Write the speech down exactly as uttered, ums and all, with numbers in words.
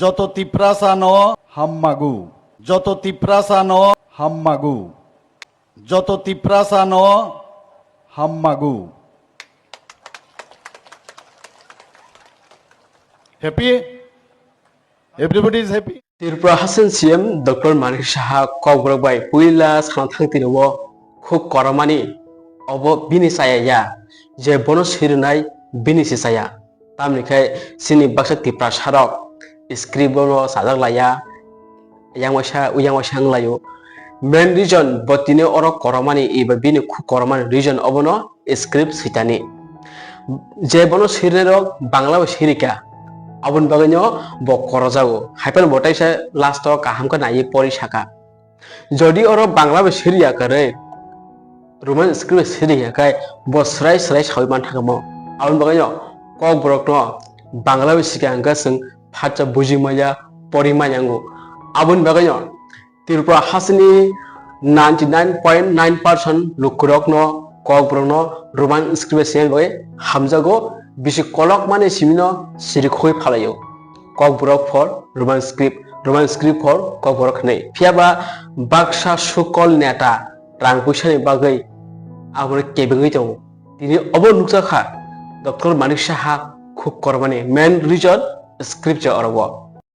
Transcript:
Joto Tiprasa no hammagu. Joto Tiprasa no hammagu. Joto Tiprasa no hammagu. Happy? Everybody is happy? Tripura Hasan C M Doctor Manik Saha Kokborok bai puila sana thang tini o khuk koromani obo bini chaya ya, je bono swirinai bini se chaya. Tamni khai chini baksa Tiprasa rok script bono sajak laiya, yang waisa, yang waisa wng laio. Main reason bo tini oro koromani eba bini khuk koromani reason obono script switani. Je bono swirinai rok Bangla bai swirika, aboni bagwino bo korojago. Haiphano bo teisa last o kaham khe naiwi pori saka. Jodi oro Bangla bai siriya kwrwi, Roman script bai siriya khai bo swrai swrai sawi manthago mo. Aboni bagwino Kokborokno Bangla bai sikha hwnkhe chwng phatsa buji maya, pori maya wngo. Aboni bagwino Tripura hasteni ninety nine point nine percent lukurokno, Kokborokno Roman script bai sina bagwi hamjago, bisi kolokmani simino sirikhogwi phalaio. Kokborok for Roman script, Roman script for Kokborok hwnwi. Phiyaba baksa sukol neta rang puisani bagwi abono kebengwi tongo. Tini obo nukjakha Doctor Manik Saha khuk kormani main reason script je oro o.